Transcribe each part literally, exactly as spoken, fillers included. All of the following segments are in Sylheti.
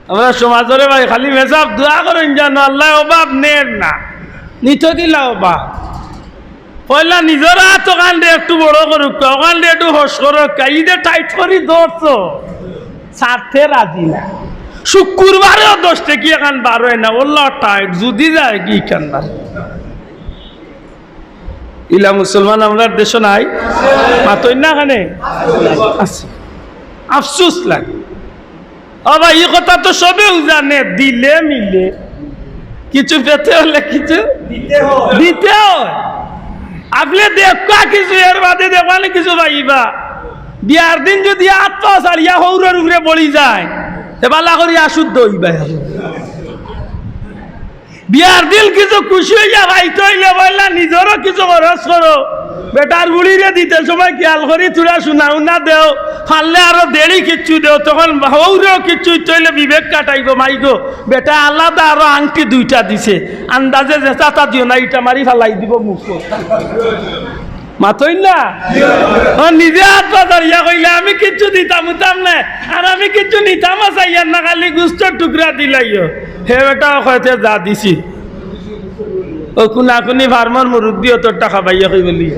আমরা সমাজরে ভাই খালি মেসাব দোয়া করইন জানো, আল্লাহ অভাব নের না, নিত কিলা অভাব। পয়লা নিজর আত অখানরে একটু বড় করউক্কা, অখানরে একটু হস করউক্কা, ইদে টাইট করি ধরছো, ছাড়তে রাজি না। শুক্রবারেও দশ টেকি এখান বার অয় না, ওল্লা টাইট, যদি যায় কি কান্না। ইলা মুসলমান আমরার দেশো নাই, মাতইন না কেনে? আছে। আফসোস লাগে। ও ভাই, ই কথা তো সবেউ জানে, দিলে মিলে, কিছু পেতে অইলে কিছু দিতে অয়। আপনে দেখবা কিছু, এর বাদে দেখবা না কিছু পাইবা। বিয়ার দিন যদি আত পাও ছাড়িয়া হউরর উপরে পড়ি যায়, তে বালা করি অশুদ্ধ অইবা। বিয়ার দিন কিছু খুশি অইয়া খাইতে অইলে পয়লা নিজরও কিছু খরচ করো, বেটার বুড়িরে দিতে সময় খিয়াল করি থুড়া সোনা উনা দেও, পারলে আরো দেড়ি কিচ্ছু দেও, তখন হউরেও কিচ্ছু অইতে অইলে বিবেক খাটাইবো, মাইগো, বেটা আলাদা আরো আংটি দুইটা দিছে, আন্দাজে যে চাচা দিও না, ইটা মারি ফালাই দিবো মুখো। মাতইন না? ও নিজে আত পাও ছাড়িয়া কইলে, "আমি কিচ্ছু দিতাম উতাম না, আর আমি কিচ্ছু নিতামও চাইয়ার না, খালি গুস্তর টুকরা দিলাইও।" হে বেটাও কয়, "তে যা দিছি।" ও কুনাকুনি ফার্মর মুরব্বি অত টাকা পাইয়া কই বলি।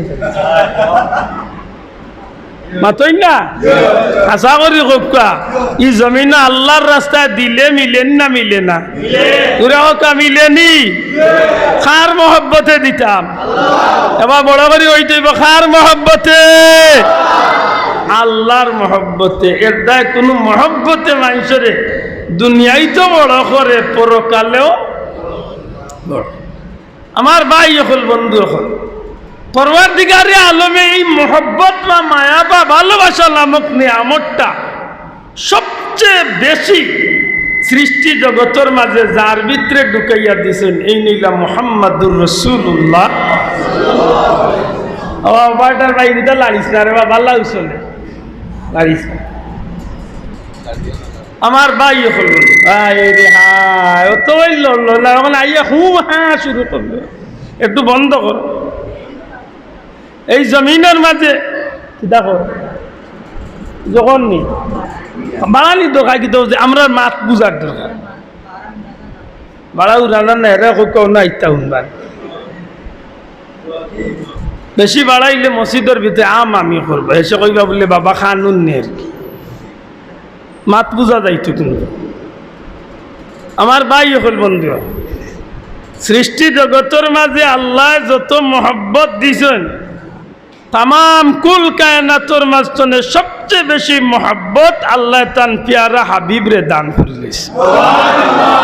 মাতইন না? আশা করি কউক্কা। ই জমিনো আল্লার রাস্তায় দিলে মিলে নি না মিলে না? জুরে কউক্কা, মিলে নি? কার মহব্বতে দিতাম? এবার বড় করি অইতে অইবো, কার মহব্বতে? আল্লার মহব্বতে। এর দায় কুনু মহব্বতে মানষরে দুনিয়াইত বড় করে, পরকালেও বড়। আমার ভাই অকল, বন্ধু অকল, পরওয়ারদিগারে আলমে এই মহব্বত বা মায়া বা ভালোবাসা নামক নিয়ামতটা সবচেয়ে বেশি সৃষ্টি জগতর মাঝে যার ভিতরে ঢুকাইয়া দিছইন, এইন অইলা মুহাম্মাদুর রাসূলুল্লাহ। ও, বারটার ভাই, ইটা লাড়িস না রে বাবা, আল্লাহ উসলে লাড়িস না। আমার ভাই অকল, হায় রে হায়, অত ওই লড়লো না, অখন আইয়া হু হা শুরু করলো, একটু বন্ধ করো। এই জমিনর মাঝে কিতা কর, যখন নি বাঙালি দরকার কিতা, যে আমরার মাত বুঝার দরকার। বাড়া উড়ানা না, এরা কউক্কা না, ইতা হুনবা। বেশি বাড়াইলে মসজিদর ভিতরে আম আমি করবো, এসে কইবা বলে, "বাবা, কানুন নি আর কি।" মাত বুঝা যাইতো কিন্তু। আমার ভাই অকল, বন্ধু, সৃষ্টি জগতর মাঝে আল্লায় যত মহব্বত দিছইন, তামাম কুল কায়নাতর মাঝখানে সবচেয়ে বেশি মহব্বত আল্লায় তান পিয়ারা হাবিবরে দান করিলিছে।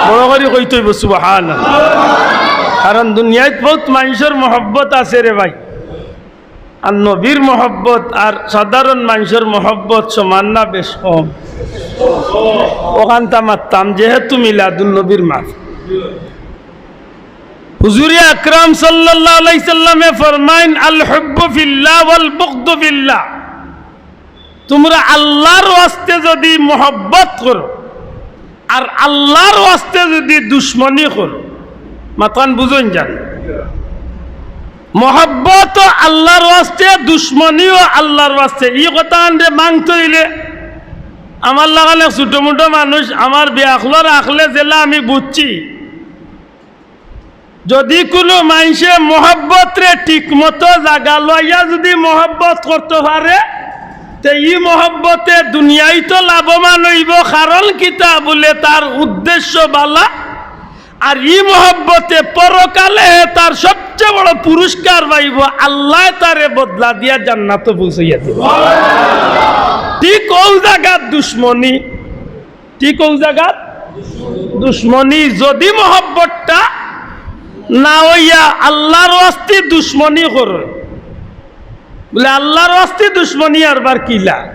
বড় করি কইতে অইবো সুবহানাল্লাহ। কারণ দুনিয়াত বউত মানষর মহব্বত আছে রে ভাই, আর নবীর মহব্বত আর সাধারণ মানষর মহব্বত সমান না বেশ কম? অখানতা মাততাম, যেহেতু মিলাদুন নবীর মাস। হুজুরে আকরাম সাল্লাল্লাহু আলাইহি সাল্লামে ফরমাইন, "আল হুব্বু ফিল্লাহ ওয়াল বুগদু ফিল্লাহ।" তুমরা আল্লার ওয়াস্তে যুদি মহব্বত করো, আর আল্লার ওয়াস্তে যুদি দুশমনি করো, মাতখান বুঝইন জানি। মহব্বতও আল্লার ওয়াস্তে, দুশমনিও আল্লার ওয়াস্তে। ই কথাখানরে মানতে অইলে, আমার লাখান এক ছুটো-মুটো মানুষ, আমার বেআক্কলর আক্কলে যেলা আমি বুঝছি, যুদি কুনু মানষে মহব্বতরে ঠিকমতো জাগা লইয়া যুদি মহব্বত করতো পারে, তে ই মহব্বতে দুনিয়াইত লাভবান অইবো। কারণ কিতা বুলে, তার উদ্দেশ্য ভালা, আর ই মহব্বতে পরকালে হে তার সবচেয়ে বড় পুরস্কার পাইবো, আল্লায় তারে বদলা দিয়া জান্নাতো পৌঁছাইয়া দিবো। ঠিক অউ জাগাত দুশমনি, ঠিক অউ জাগাত দুশমনি। যুদি মহব্বতটা না অইয়া আল্লার ওয়াস্তে দুশমনি করো, বুলে, "আল্লার ওয়াস্তে দুশমনি আরবার কিলা?"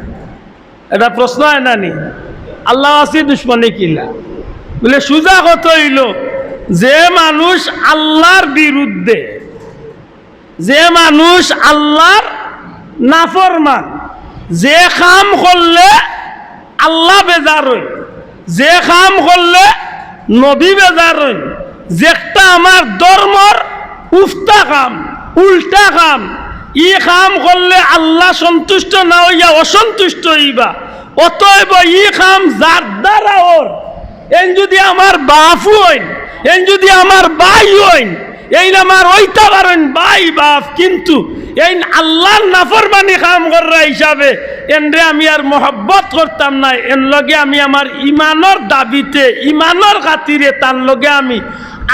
এটা প্রশ্ন অয় না নি? আল্লার ওয়াস্তে দুশমনি কিলা? বুলে, সুজা কথা অইলো, যে মানুষ আল্লার বিরুদ্ধে, যে মানুষ আল্লার নাফরমান, যে কাম করলে আল্লা বেজার অইন, যে কাম করলে নবী বেজার অইন, যেটা আমার ধর্মর উফতা কাম, উল্টা কাম, ই কাম করলে আল্লা সন্তুষ্ট না অইয়া অসন্তুষ্ট অইবা। অতএব ই কাম যার দ্বারা অর, এইন যুদি আমার বাফ অইন, এইন যুদি আমার ভাই অইন, এইন আমার অইতা পারইন ভাই বাফ, কিন্তু এইন আল্লার নাফরমানি কাম কররা হিসাবে এনরে আমি আর মহব্বত করতাম নায়। এন লগে আমি আমার ইমানর দাবিতে, ইমানর খাতিরে তান লগে আমি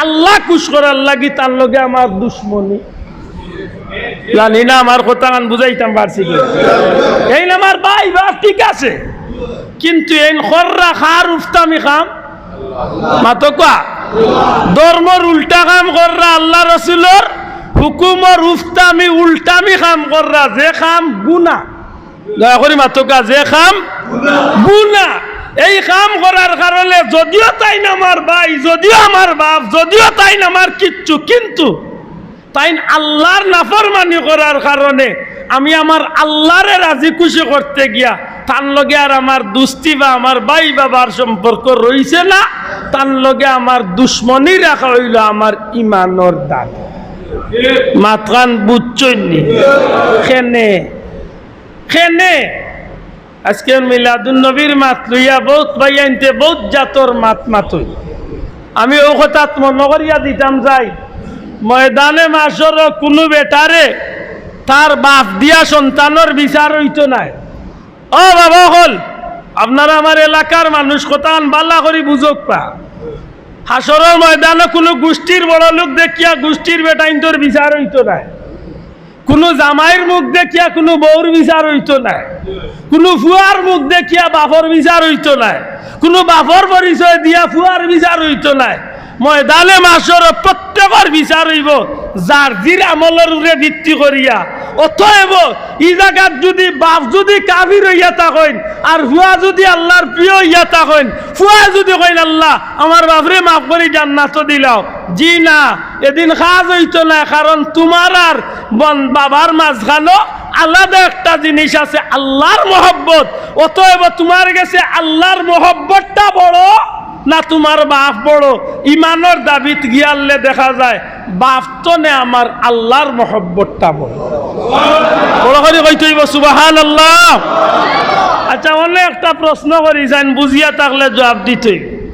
আল্লা খুশ করার লাগি তান লগে আমার দুশমনি। জানি না আমার কথাখান বুঝাইতাম পারছি কি। এইন আমার ভাই বাফ, ঠিক আছে, কিন্তু এইন কররা কার উফতামি কাম? মাতউক্কা। ধর্মর উল্টা কাম কররা, আল্লা রসুলর হুকুমর উফতামি উল্টামি কাম কররা, যে কাম গুনা। দয়া করি মাতউক্কা, যে কাম গুনা। এই কাম করার কারণে যদিও তাইন আমার ভাই, যদিও আমার বাফ, যদিও তাইন আমার কিচ্ছু, কিন্তু তাইন আল্লার নাফরমানি করার কারণে আমি আমার আল্লারে রাজি খুশি করতে গিয়া তান লগে আর আমার দুস্তি বা আমার ভাই বাফর সম্পর্ক রইছে না, তান লগে আমার দুশমনি রাখা অইলো আমার ইমানর দাবি। মাতখান বুঝছইন নি? কেনে? কেনে? আজকে মিলাদুন নবীর মাত লইয়া বউত ভাইয়াইন্তে বউত জাতর মাত মাতইন। আমি অউ কথাত মনো করিয়া দিতাম চাই, ময়দানে মাশরো কুনু বেটারে তার বাফ দিয়া সন্তানর বিচার অইতো নায়। ও বাবা অকল, আপনারা আমার এলাকার মানুষ, কথাখান ভালা করি বুঝউক্কা। হাশরর ময়দানো কুনু গুষ্টির বড়লোক দেখিয়া গুষ্টির বেটাইন্তর বিচার অইতো নায়। কুনু জামাইর মুখ দেখিয়া কুনু বউর বিচার অইতো নায়। কুনু ফুয়ার মুখ দেখিয়া বাফর বিচার অইতো নায়। কুনু বাফর পরিচয় দিয়া ফুয়ার বিচার অইতো নায়। ময়দানে মাশরো প্রত্যেকর বিচার অইবো যার জির আমলর উপরে ভিত্তি করিয়া। অতএব ই জাগাত যুদি বাফ যুদি কাফির অইয়া থাকইন আর ফুয়া যুদি আল্লার প্রিয় অইয়া থাকইন, ফুয়ায় যুদি কইন, "আল্লা, আমার বাফরে মাফ করি জান্নাতো দিলাও", জি না, এদিন কাজ অইতো নায়, কারণ তুমার আর বন-, বাবার মাঝখানো আলাদা একটা জিনিস আছে, আল্লার মহব্বত। অতএব তুমার গেছে আল্লার মহব্বতটা বড় না তুমার বাফ বড়? ইমানর দাবিত গিয়ারলে দেখা যায় বাফ তনে আমার আল্লার মহব্বতটা বড়। বড় করি কইতে অইবো সুবহানাল্লাহ। আচ্ছা, অনে একটা প্রশ্ন করি চাইন, বুঝিয়া থাকলে জুয়াব দিতে অইবো।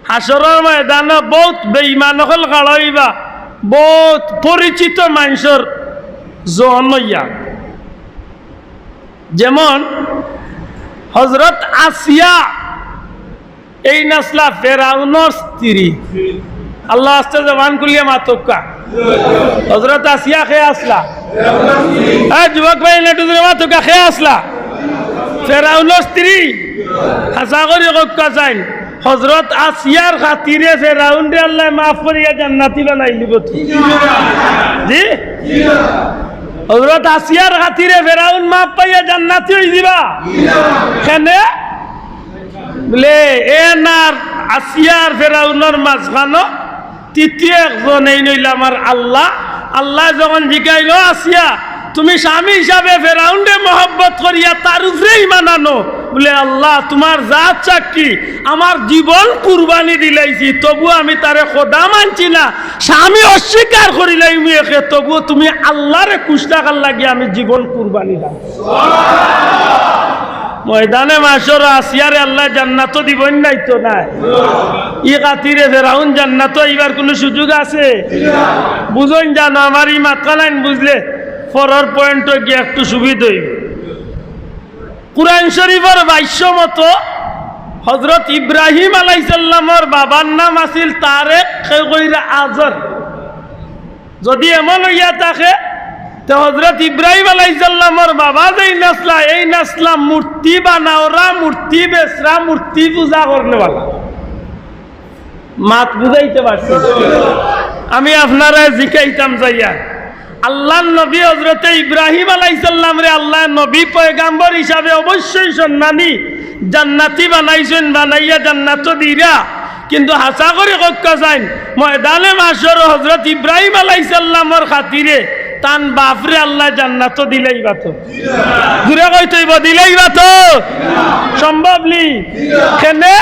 হাশরর ময়দানো বউত বেঈমান অকল খাড়া অইবা, বউত পরিচিত মানষর জন অইয়া। যেমন হজরত আসিয়া এইন আছলা ফেরাউনর স্ত্রী। আল্লা আস্তে জবান খুলিয়া মাতউক্কা। হজরত আসিয়া কে আছলা? এ যুবক ভাইয়াইন, একটু জুরে মাতউক্কা, কে আছলা? ফেরাউনর স্ত্রী। হাছা করি কউক্কা চাইন। হজরত আসিয়ার খাতিরে ফেরাউনরে আল্লায় মাফ করিয়া জান্নাতি বানাইলিবো তো। জি? হজরত আসিয়ার খাতিরে ফেরাউন মাফ পাইয়া জান্নাতি অইযিবা? কেনে? বুলে, এইন আর আসিয়া আর ফেরাউনর মাঝখানো তৃতীয় একজন এইন অইলা আমার আল্লা। আল্লায় যখন জিকাইল, "আসিয়া, তুমি স্বামী হিসাবে ফেরাউনরে মহব্বত করিয়া তার উপরে ইমান আনো?" বুলে, "আল্লা, তুমার জাত সাক্ষী, আমার জীবন কুরবানি দিলাইছি, তবুও আমি তারে খোদা মানছি না, স্বামী অস্বীকার করিলাইমু একে, তবুও তুমি আল্লারে খুশ রাখার লাগি আমি জীবন কুরবানি দিলাম।" ময়দানে মাশরো আসিয়ারে আল্লায় জান্নাতো দিবইন নাইতো নায়? ই খাতিরে ফেরাউন জান্নাতো আইবার কুনু সুযোগ আছে? বুঝইন জানো, আমার ই মাতখানাইন বুঝলে পরর পয়েন্টো গিয়া একটু সুবিধা অইবো। কুরআন শরিফর ভাষ্য মতো হজরত ইব্রাহিম আলাইহিস সালামর বাবার নাম আছিল তারেক, কেউ কইরা আজর। যুদি এমন অইয়া থাকে, তে হজরত ইব্রাহিম আলাইহিস সালামর বাবা যেইন আছলা, এইন আছলা মূর্তি বানাওরা, মূর্তি বেচরা, মূর্তি পূজা করনেওয়ালা। মাত বুঝাইতে পারছি? আমি আপনারারে জিকাইতাম চাইয়া, আল্লার নবী হজরতে ইব্রাহিম আলাইহিস সালামরে আল্লায় নবী পয়গাম্বর হিসাবে অবশ্যই সম্মানী জান্নাতি বানাইছইন, বানাইয়া জান্নাতো দিরা। কিন্তু হাছা করি কউক্কা চাইন, ময়দানে মাশরো হজরত ইব্রাহিম আলাইহিস সালামর খাতিরে তান বাফরে আল্লায় জান্নাতো দিলাইবা তো? জুরে কইতে অইবো, দিলাইবা তো? সম্ভব নি? কেনে?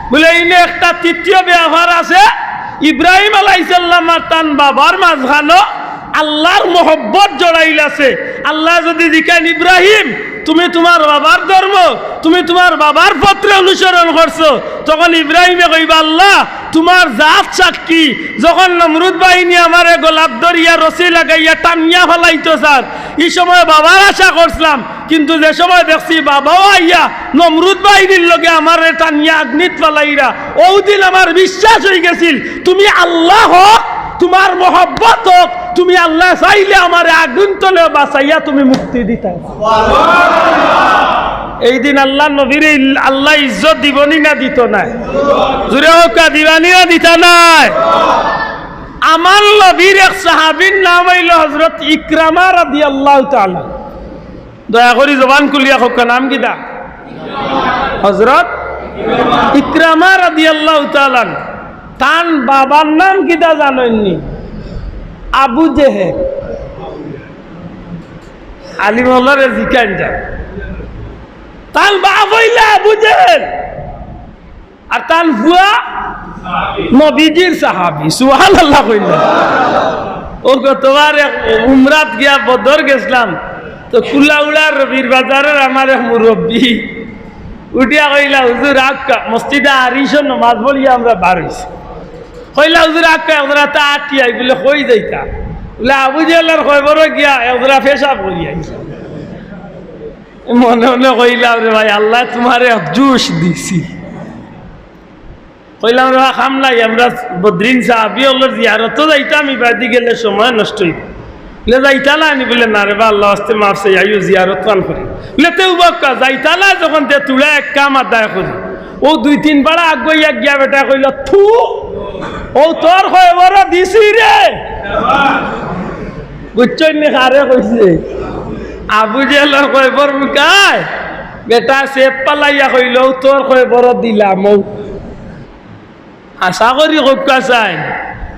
বুলে, ইনো একটা তৃতীয় বেয়াপার আছে। ইব্রাহিম আলাইহিস সালাম আর তান বাবার মাঝখানো আল্লার মহব্বত জড়াইল আছে। আল্লায় যুদি জিকাইন, "ইব্রাহিম, তুমি তুমার বাবার ধর্ম, তুমি তুমার বাবার পথরে অনুসরণ করছো।" তখন ইব্রাহিমে কইবা, "আল্লাহ, তুমার জাত সাক্ষী, যখন নমরুদ বাহিনী আমারে গলাত ধরিয়া রশি লাগাইয়া টানিয়া ফালাইতো চার, ই সময় বাবার আশা করছিলাম, কিন্তু যে সময় দেখছি বাবাও আইয়া নমরুদ বাহিনীর লগে আমারে টানিয়া আগ্নিত ফালাইরা, অউ দিন আমার বিশ্বাস অইগেছিল তুমি আল্লাহ হক, তুমার মহব্বত হক, তুমি আল্লাহ চাইলে আমারে আগুন তলে বাঁচাইয়া তুমি মুক্তি দিতায়।" এই দিন আল্লাহর নবীরে ইল-, আল্লাহ ইজ্জত দিবনি না দিতো নায়? জুরে কউক্কা, দিবানি না দিতা নায়? আমার নবীর এক সাহাবীর নাম অইলো হযরত ইকরামা রাদিয়াল্লাহু তাআলা। দয়া করি জবান খুলিয়া কউক্কা, নাম কিতা? হযরত ইকরামা রাদিয়াল্লাহু তাআলা আনহু। তান বাবার নাম কিতা জানইননি? আবু জেহেল। আলিম অকলরে জিকাইন যান। তান বাপ অইলা আবু জেহেল, আর তান ফুয়া নবীজির সাহাবী। সুবহানাল্লাহ কইলা। ও গতবার এক উমরাত গিয়া বদর গেছলাম, তো কুলাউড়ার রবির বাজারর আমার এক মুরব্বি উঠিয়া কইলা, "হুজুর, আউক্কা, মসজিদে আরিশো নমাজ পড়িয়া আমরা বার অইছি।" কইলা, "হুজুর, আউক্কা, এক জেগাত আটিয়া আই।" বুলে, "কই যাইতা?" বুলে, "আবু জেহেলর কবরো গিয়া এক জেগাত পেশাব করি আইছি।" মনে মনে কইলাম, "রে ভাই, আল্লায় তুমারে এক জুশ দিছে।" কইলাম, "রে ভাই, কাম নাই, আমরা বদরিন সাহাবী অকলর জিয়ারতো যাইতাম, ইবাদি গেলে সময় নষ্ট অইবো।" বুলে, "যাইতা নায় নি?" বুলে, "না রে বা, আল্লার ওয়াস্তে মাফ চাই, আইও জিয়ারত খান করি।" বুলে, "তে উবাক্কা, যাইতা নায় যখন, তে থুড়া এক কাম আদায় করি।" অউ দুই তিন পাড়া আগুয়াইয়া গিয়া বেটায় কইলো, "থু, অউ তোর কবরো দিছি রে।" বুঝছইন নি কারে কইছে? আবু জেহেলর কবর মুখায় বেটায় ছেপ ফালাইয়া কইলো, "অউ তোর কবরো দিলাম অউ।" আশা করি কউক্কা চাইন,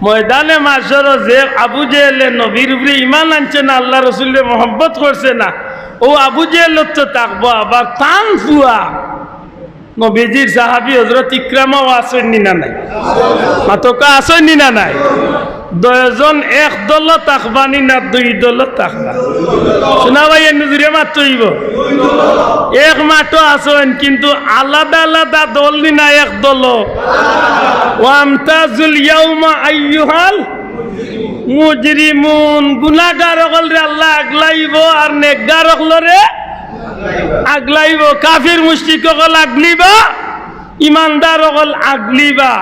ময়দানে মাশরো যে আবু জেহেলে নবীর উপরে ইমান আনছে না, আল্লার রসুলরে মহব্বত করছে না, অউ আবু জেহেলর তো থাকবো, আবার তান ফুয়া নবীজির সাহাবী হযরত ইকরামাও আছইন নি না নাই? মাতউক্কা, আছইন নি না নাই? দুইজন এক দলো থাকবা নি না দুই দলো থাকবা? শুনা ভাই, এ নজুরে মাততে অইবো। এক মাঠো আছইন, কিন্তু আলাদা আলাদা দল নি না এক দলো। ওয়ামতাজুল ইয়াউমা আইয়ুহাল মুজরিমুন। গুনাগার অকলরে আল্লায় আগলাইবো আর নেকগার অকলরে আগলাইবো। কাফির মুশরিক অকল আগলিবা, ইমানদার অকল আগলিবা।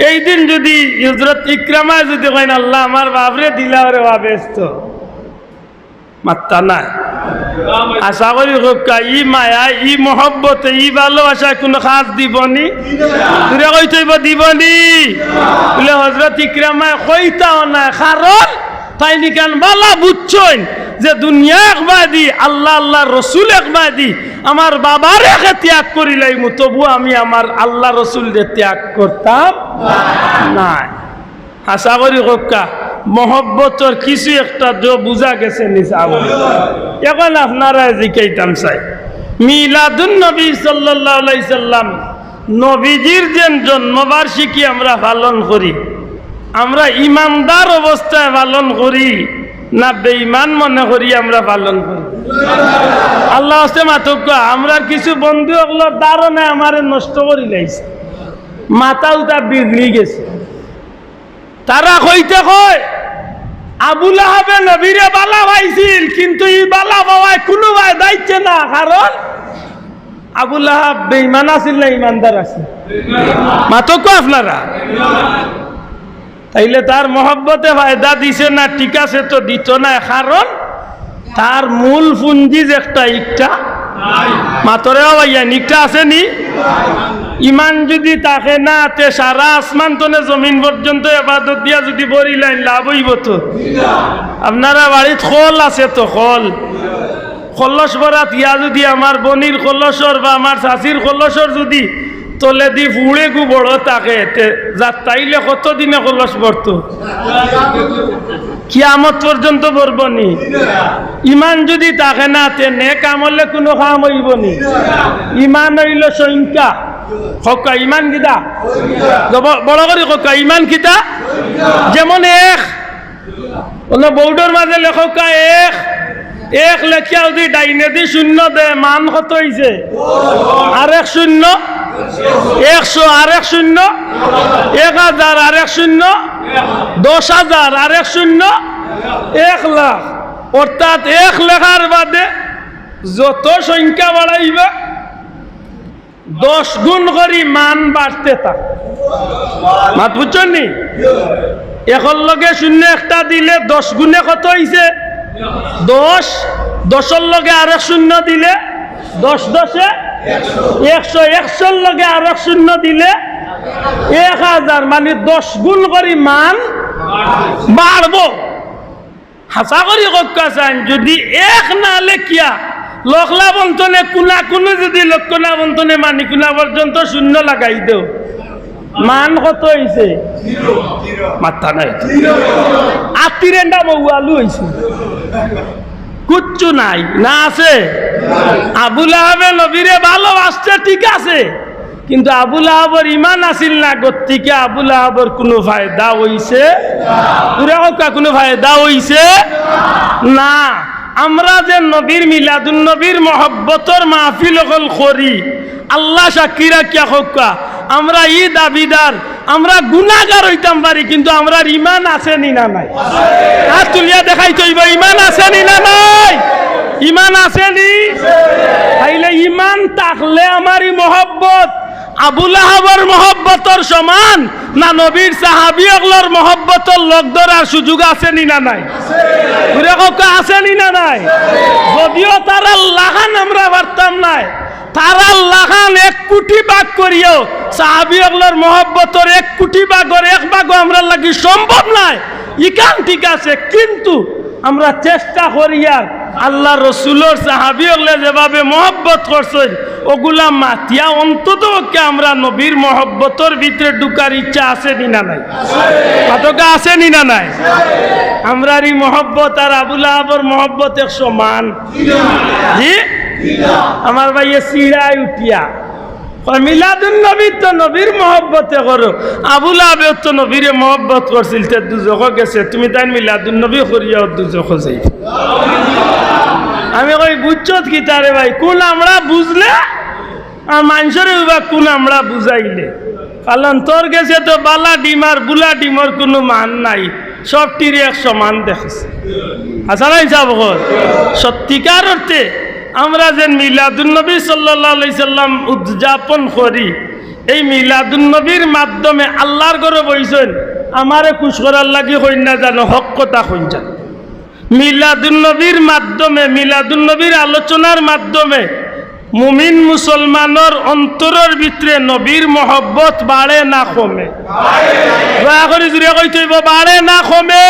এই দিন যুদি হযরত ইকরামায় যুদি কইন, "আল্লাহ, আমার বাপরে দিলাও রে বা, বেহেস্তো।" মাত্তা নাই। আশা করি কউক্কা, ই মায়া, ই মহব্বতে, ই ভালোবাসায় কুনু কাজ দিবো নি? জুরে কইতে অইবো, দিবো নি? বুলে হযরত ইকরামায় কইতাও নায়, কারণ তাইন ইখান ভালা বুঝছইন যে দুনিয়া একবায়দি, আল্লাহ, আল্লার রসুল একবায়দি, আমার বাবারে কে ত্যাগ করিলাইমু, তবু আমি আমার আল্লাহ রসুলরে ত্যাগ করতাম নায়। আশা করি কউক্কা, মহব্বতর কিছু একটা জ-, বুঝা গেছে নি সাব। এখন আপনারারে জিকাইতাম চাই, মিলাদুন নবী সাল্লাল্লাহু আলাইহি সাল্লাম, নবীজির যেন জন্মবার্ষিকী আমরা পালন করি, আমরা ইমানদার অবস্থায় পালন করি না বেঈমান মনে করি আমরা পালন করি? আল্লার ওয়াস্তে মাতউক্কা, আমরার কিছু বন্ধু অকলর ধারণায় আমারে নষ্ট করিলাইছে, মাথা উতা বিগড়ি গেছে। তারা কইতে কয়, আবু লাহাবে নবীরে ভালা পাইছিল, কিন্তু ই ভালা পাওয়ায় কুনু ফায়দা অইছে না, কারণ আবু লাহাব বেঈমান আছিল না ইমানদার আছিল? মাতউক্কা আপনারা। তাইলে তার মহব্বতে ফায়দা দিছে না, ঠিক আছে, তো দিত না, কারণ তার মূল পুঞ্জি যে একটা, ইকটা মাতরে অইয়া ইকটা আছে নি? ইমান যুদি থাকে না, তে সারা আসমান তনে জমিন পর্যন্ত এবাদত দিয়া যুদি ভরিলাইন, লাভ অইবো তো? আপনারা বাড়িত কল আছে তো, কল, কলস ভরাত ইয়া যুদি আমার বইনর কলসর বা আমার চাচির কলসর যুদি তলেদি ফুড়েগু বড় থাকে, তে যাত্রাইলে কত দিনে কলস ভরতো? কিয়ামত পর্যন্ত ভরবো নি? ইমান যুদি থাকে না, তে নেক আমলে কুনু কাম অইবো নি? ইমান অইলো সংখ্যা। কউক্কা, ইমান কিতা? জব-, বড় করি কউক্কা, ইমান কিতা? যেমন এক, অনো বোর্ডর মাঝে লেখউক্কা এক, এক লেখিয়া যদি ডাইনেদি শূন্য দেয়, মান কত অইছে? আরেক শূন্য, একশো, আরেক শূন্য, এক হাজার, আরেক শূন্য, দশ হাজার, আরেক শূন্য, এক লাখ। অর্থাৎ এক লেখার বাদে যত সংখ্যা বাড়াইবা, দশ গুণ করি মান বাড়তে থাকে। মাত বুঝছইন নি? একর লগে শূন্য একটা দিলে দশ গুণে কত অইছে? দশ। দশর লগে আরেক শূন্য দিলে দশ দশে একশো। একশোর লগে আরেক শূন্য দিলে এক হাজার। মানে দশ গুণ করি মান বাড়বো। হাছা করি কউক্কা চাইন, যদি এক না লেখিয়া লখলা বন্ধনে কুনা কুনু যদি লক্ষ না বন্ধনে মানি কুনা পর্যন্ত শূন্য লাগাই দেও, মান কত অইছে? মাত্তা নাই। আত্তিরেন্ডা মৌয়ালু অইছে, কুচ্ছু নাই। না আছে? আবু লাহাবে নবীরে ভালোবাসছে, ঠিক আছে, কিন্তু আবু লাহাবর ইমান আছিল না, গতিকে আবু লাহাবর কুনু ফায়দা অইছে? পুরা কউক্কা, কুনু ফায়দা অইছে না। আমরা যে নবীর মিলাদুন নবীর মহব্বতর মাহফিল অকল করি, আল্লাহ সাক্ষী রাখিয়া কউক্কা, আমরা ই দাবিদার, আমরা গুনাগার অইতাম পারি, কিন্তু আমরার ইমান আছে নি না নাই? হাত তুলিয়া দেখাইতে অইবো, ইমান আছে নি না নাই? ইমান আছে নি? তাইলে ইমান থাকলে আমার ই মহব্বত আবু লাহাবর মহব্বতর সমান না নবীর সাহাবী অকলর মহব্বতর লগ ধরার সুযোগ আছে নি না নাই? জুরে কউক্কা, আছে নি না নাই? যদিও তারার লাখান আমরা পারতাম নায়, তারার লাখান এক কুটি ভাগ করিও সাহাবী অকলর মহব্বতর এক কুটি ভাগর এক ভাগও আমরার লাগি সম্ভব নায়। ইখান ঠিক আছে, কিন্তু আমরা চেষ্টা করিয়ার আল্লার রসুলর সাহাবী অকলে যেভাবে মহব্বত করছইন, অগুলা মাতিয়া অন্তত পক্ষে আমরা নবীর মহব্বতর ভিতরে ঢুকার ইচ্ছা আছে নি না নাই? মাতকা আছে নি না নাই? আমরার ই মহব্বত আর আবু লাহাবর মহব্বত এক সমান? জি? আমার ভাইয়ে চিড়াই উঠিয়া কয়, "মিলাদুন নবী তো নবীর মহব্বতে করো, আবু লাহাবেও তো নবীরে মহব্বত করছিল, তে দুজখো গেছে, তুমি তাইন মিলাদুন নবী করিয়াও দুজখো যাইবায়।" আমি কই, "বুঝছত কিতা রে ভাই, কুন আমরা বুঝলে আর মানষরে অইবা কুন আমরা বুঝাইলে?" কারণ তোর গেছে তো বালা ডিম আর বুলা ডিমর কুনু মান নাই, সবটিরে এক সমান দেখছে। হাছা নায় সাব অকল? সত্যিকার অর্থে আমরা যেন মিলাদুন নবী সাল্লাল্লাহু আলাইহি সাল্লাম উদযাপন করি, এই মিলাদুন নবীর মাধ্যমে আল্লার ঘরো বইছইন, আমারে খুশ করার লাগি কইন না জানো, হক কথা কইন জানো। মিলাদুন নবীর মাধ্যমে, মিলাদুন নবীর আলোচনার মাধ্যমে মুমিন মুসলমানর অন্তরর ভিতরে নবীর মহব্বত বাড়ে না কমে? দয়া করি জুরে কইতে অইবো, বাড়ে না কমে?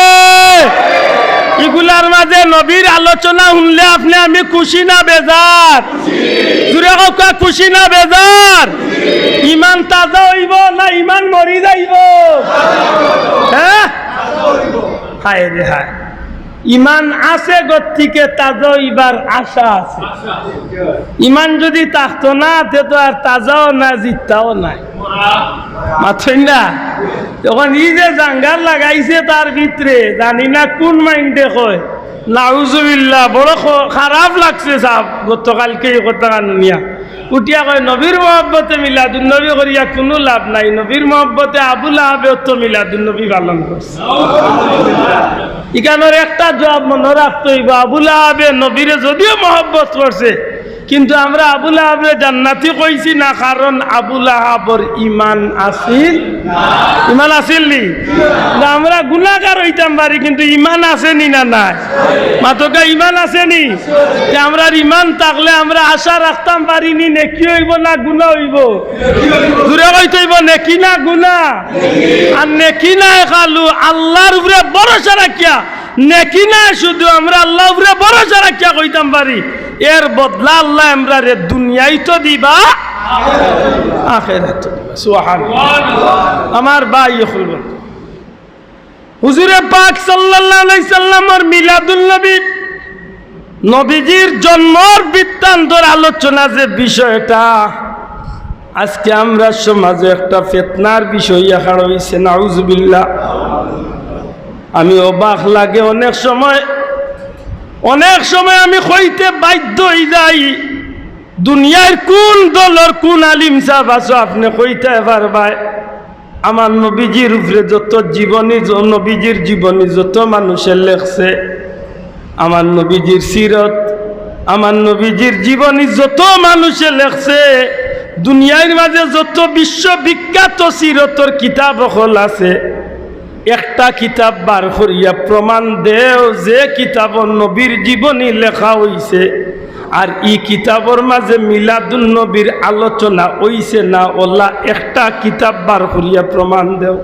ইগুলার মাঝে নবীর আলোচনা হুনলে আপনে আমি খুশি না বেজার? জুরে কউক্কা, খুশি না বেজার? ইমান তাজা অইবো না ইমান মরি যাইবো? হ্যাঁ? হায় রে হায়। ইমান আছে গতিকে তাজা অইবার আশা আছে। ইমান যদি থাকতো না, তে তো আর তাজাও না, জিত্তাও নাই। মাতইন না? তখন ই যে জাঙ্গার লাগাইছে তার ভিতরে, জানি না কুন মাইন্ডে কয়, নাউজুবিল্লাহ, বড় খ-, খারাপ লাগছে সাব, গতকালকে ই কথা হুনিয়া। উঠিয়া কয়, "নবীর মহব্বতে মিলাদুন নবী করিয়া কুনু লাভ নাই, নবীর মহব্বতে আবু লাহাবেও তো মিলাদুন নবী পালন করছে।" ইখানর একটা জবাব মনো রাখতে অইবো, আবু লাহাবে নবীরে যদিও মহব্বত করছে, কিন্তু আমরা আবু লাহাবরে জান্নাতি কইছি না, কারণ আবু লাহাবর ইমান আছিল। ইমান আছিল নি? না, আমরা গুনাগার অইতাম পারি, কিন্তু ইমান আছে নি না নাই? মাতকা, ইমান আছে নি? তে আমরার ইমান থাকলে আমরা আশা রাখতাম পারি নি নেকি অইবো না গুনা অইবো? জুরে কইতে অইবো, নেকি না গুনা? আর নেকি নায় খালু আল্লার উপরে ভরসা রাখিয়া, নেকি নায় শুধু, আমরা আল্লার উপরে ভরসা রাখিয়া কইতাম পারি, এর বদলা আল্লায় আমরারে দুনিয়াইত দিবা, আখেরাত দিবা। সুবহানাল্লাহ। আমার ভাই অকল, হুজুরে পাক সাল্লাল্লাহু আলাইহি সাল্লামর মিলাদুন নবী, নবীজির জন্মর বৃত্তান্তর আলোচনা যে বিষয়টা, আজকে আমরার সমাজে একটা ফিতনার বিষয় অইয়া খাড়া অইছে, নাউজুবিল্লাহ। আমি অবাক লাগে অনেক সময়, অনেক সময় আমি কইতে বাধ্য অই যাই, দুনিয়ার কুন দলর কুন আলিম সাব আছো, আপনে কইতায় পারবায় আমার নবীজির উপরে যত জীবনী, য-, নবীজির জীবনী যত মানুষে লেখছে, আমার নবীজির সিরত, আমার নবীজির জীবনী যত মানুষে লেখছে, দুনিয়ার মাঝে যত বিশ্ববিখ্যাত সিরতর কিতাব অকল আছে, একটা কিতাব বার করিয়া প্রমাণ দেও যে কিতাবো নবীর জীবনী লেখা অইছে, আর ই কিতাবর মাঝে মিলাদুন নবীর আলোচনা অইছে না, অলা একটা কিতাব বার করিয়া প্রমাণ দেও।